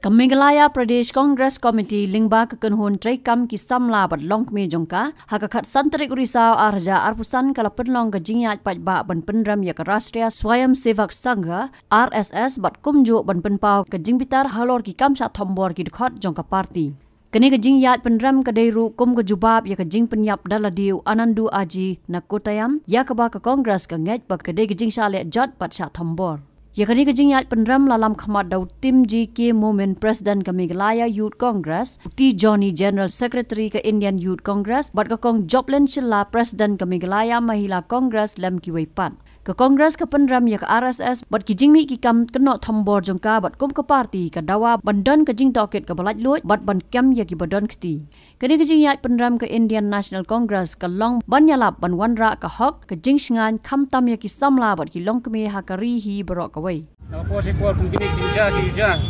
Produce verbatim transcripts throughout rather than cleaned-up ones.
Meghalaya Pradesh Congress Committee lyngba ka kynhun treikam ki samla bad longkmie jong ka, ha ka khatsan tarik u Risaw arhajar arphew san ka la pynlong ka jingïaid paidbah ban pynrem ïa ka Rashtriya Swayamsevak Sangh, R S S, bad kumjuh ban pynpaw ka jingbitar halor ki kam shah thombor ki dkhot jong ka party. Kane ka jingïaid pynrem ka dei ruh kum ka jubab ïa ka jingpynïap da lade u Anandu Aji na Kottayam, ïa kaba ka Congress ka ngeit ba ka dei ka jingshah leh jot bad shah thombor. Ïa kane ka jingïaid pynrem la lam khmat da u Timji K Momin, President ka Meghalaya Youth Congress, u T Johnny, General Secretary ka Indian Youth Congress, bad ka Kong Joplin Shylla, President ka Meghalaya Mahila Congress, lem kiwei pat. Ka Congress ka pynrem ïa ka R S S bad ki jingmih ki kam kynnoh thombor jong ka, bad kum ka party ka dawa ban don ka jingtohkit kaba laitluid bad ban kem ïa kiba don kti. Kane ka jingïaid pynrem ka Indian National Congress ka long ban ïalap ban wanrah ka hok, ka jingshngaiñ, khamtam ïa ki samla bad ki longkmie ha ka ri hi baroh kawei. Na por shi por kum kine ki jingjia ki jia,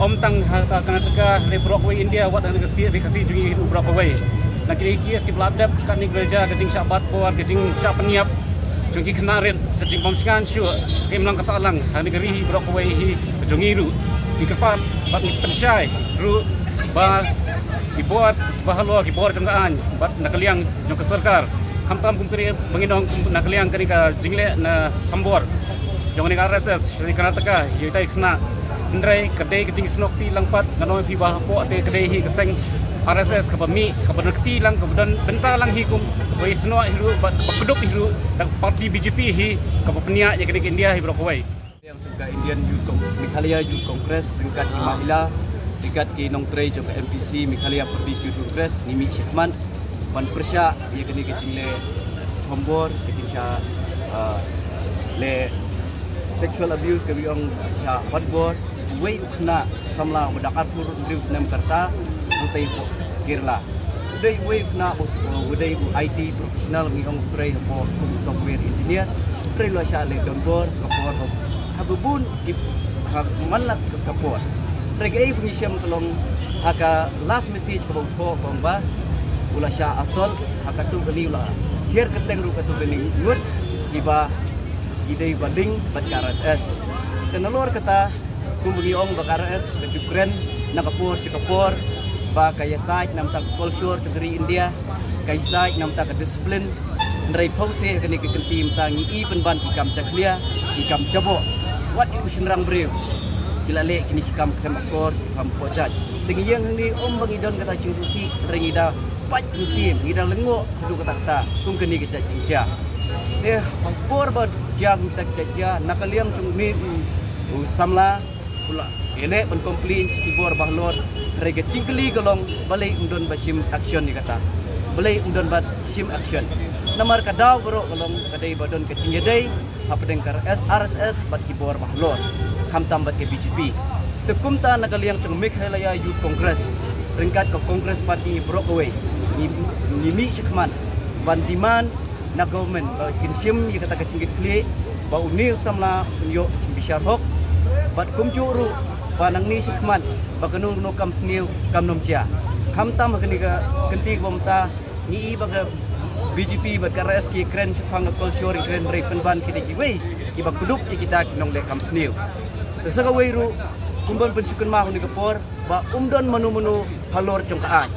ym tang ha ka Karnataka, ha baroh kawei India, wat ha ka state Khasi jong ngi hi baroh kawei. Na kine ki case kiba la dep, kane ka jia ka jingshah bat por, ka jingshah pynïap jong ki khynnah rit, ka jingbym shngaiñ shuh, ka imlang ka sahlang ha kane ka ri hi baroh kawei hi jong ngi ruh. Ngi kyrpad bad ngi pynshai ruh ba ki bor kiba halor, ki bor jong ka aiñ bad na ka liang jong ka sorkar, khamtam kum kane ba ngi ong, kum na ka liang kane ka jingleh na thombor jong kane ka R S S sha Karnataka ïa kita ki khynnah. Hynrei ka dei ka jingsnoh kti lang pat, nga ong ïa phi ba hapoh te ka dei hi ka seng R S S kaba mih, kaba don kti lang, kaba don bynta lang hi kum, kaba ïasnoh hi ruh bad kaba kdup hi ruh da ka party B J P hi, kaba pynïaid ïa kane ka India hi baroh kawei. Ka Indian Youth Cong-, Meghalaya Youth Congress, ryngkat ki Mahila, ryngkat ki nongtrei jong ka M P C, Meghalaya Pradesh Youth Congress, ngi mih shakhmat ban pyrshah ïa kane ka jingleh thombor, ka jingshah, ah, leh sexual abuse, kaba ong shah batbor uwei u khynnah samla uba dang arphew hynriew snem ka rta, u tei hapoh Kerala. U dei uwei u khynnah u, u dei u I T professional, ngi ong u trei hapoh kum u software engineer. U trei, u la shah leh donbor ka por ha, ha bun ki, ha man la ka por. Hynrei kaei ba ngi shem ka long ha ka last message kaba u thoh, ka ong ba u la shah assault ha katto katne, u la jer kyrteng ruh katto katne ngut kiba ki dei ba link bad ka R S S. Te nalor kata, kumba ngi ong ba ka R S S ka ju kren na ka por sha ka por ba ka ïasaid na bynta ka culture jong ka ri India, ka ïasaid na bynta ka discipline. Hynrei phew se ha kane ka kynti mynta ngi i pynban ki kam jakhlia, ki kam jaboh. Wat ïa u shynrang briew ki la leh kine ki kam khlem akor, ki kam pynjah. Te ngi ïeng hangne ym ba ngi don kata ka jingsngewsih, hynrei ngi da pait mynsiem, ngi da lyngngoh haduh katta katta kum kane ka jait jingjia. Te ha por ba jia kata ka jait jia, na ka liang jong une u samla u la ïaleh ban complain sha ki bor ba halor. Hynrei ka jingkylli ka long, balei ym don ba shim action ïa kata? Balei ym don ba shim action? Namar ka daw baroh ka long ka dei ba don ka jingïadei hapdeng ka R S S bad ki bor ba halor, khamtam bad ka B J P. Te kumta na ka liang jong Meghalaya Youth Congress ryngkat ka Congress Party baroh kawei, ngi, ngi mih shakhmat ban demand na government ba kin shim ïa kata ka jingkitkhlieh, ba une u samla un ïoh jingbishar hok, bad kumjuh ruh ba nangne shakhmat ba kano kano kam sniew kam nym jia. Khamtam ha kane ka kynti kaba mynta, ngi i ba ka B J P bad ka R S S ki kren shaphang ka culture, ki kren, hynrei pynban ki dei kiwei kiba kdup ïa kita ki nongleh kam sniew. Te sa kawei ruh, kumban pynsngewkynmaw ha kane ka por ba ym don mano mano halor jong ka aiñ.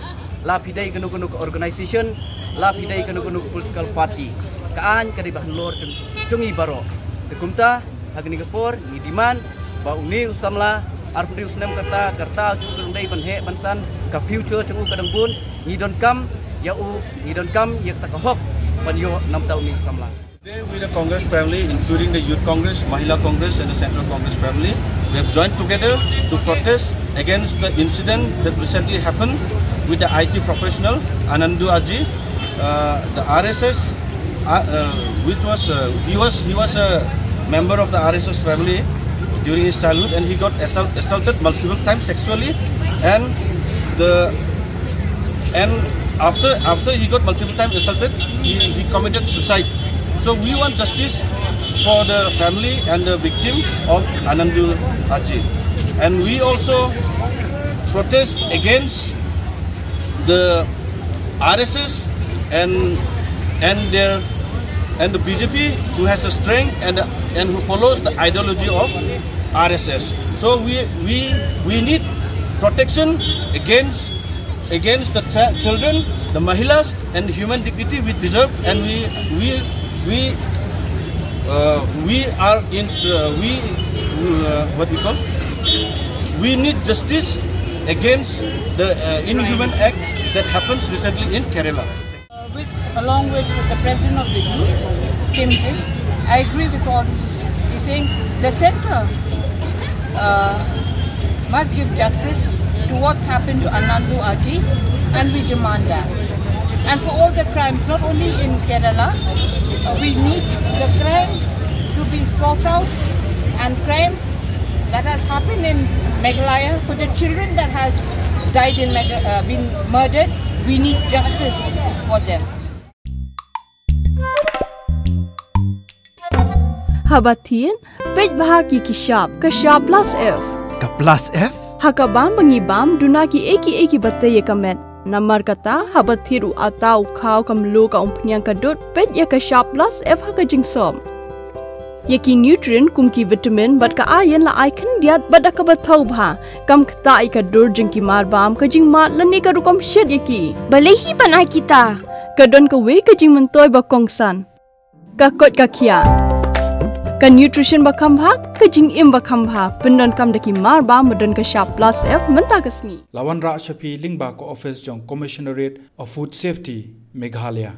La phi dei kano kano ka organization, la phi dei kano kano ka political party, ka aiñ ka dei ba halor jong, jong ngi baroh. Te kumta ha kane ka por ngi demand ba une u samla arphew hynriew snem ka rta, ka rta u ju dei ban heh ban san, ka future jong u ka dang bun. Ngi donkam ïa u, ngi donkam ïa kata ka hok ban ïoh na bynta une u samla. Today, we, the Congress family, including the Youth Congress, Mahila Congress, and the Central Congress family, we have joined together to protest against the incident that recently happened with the I T professional Anandu Aji, uh, the R S S, uh, uh, which was, uh, he was, he was a member of the R S S family during his childhood, and he got assault, assaulted multiple times sexually, and the and after, after he got multiple times assaulted, he, he committed suicide. So we want justice for the family and the victim of Anandu Aji. And we also protest against the R S S and, and their, and the B J P, who has a strength and, and who follows the ideology of R S S. So we, we, we need Protection against against the ch- children, the mahilas, and human dignity we deserve, and we we we uh, we are in uh, we uh, what we call we need justice against the uh, inhuman act that happens recently in Kerala. Uh, with along with the president of the youth, Kim Kim, I agree with all he's saying. The center uh, must give justice to what's happened to Anandu Aji, and we demand that. And for all the crimes, not only in Kerala, uh, we need the crimes to be sought out, and crimes that has happened in Meghalaya, for the children that has died in Megha- uh, been murdered, we need justice for them. Haba thied, peit bha ki ki shap, ka shap plus F. Ka plus F? Ha ka bam ba ngi bam, duna ki eki eki ba tei ïa ka met. Namar kata, haba thied u ata u khaw ka mluh ka umphniang ka dud, peit ïa ka shap plus F ha ka jingsop. Ïa ki nutrient kum ki vitamin bad ka iron la ai khyndiat bad da kaba thaw bha. Kam ktah ïa ka dur jong ki mar bam, ka jingmad lane ka rukom shet ïa ki. Balei hi ban ai kita? Ka don kawei ka jingmyntoi ba kongsan. Ka koit ka khiah. Ka nutrition ba kham bha, ka jingim ba kham bha. Pyndonkam da ki mar bam ba don ka shap plus F mynta ka sngi. La wanrah sha phi lyngba ka office jong Commissionerate of Food Safety, Meghalaya.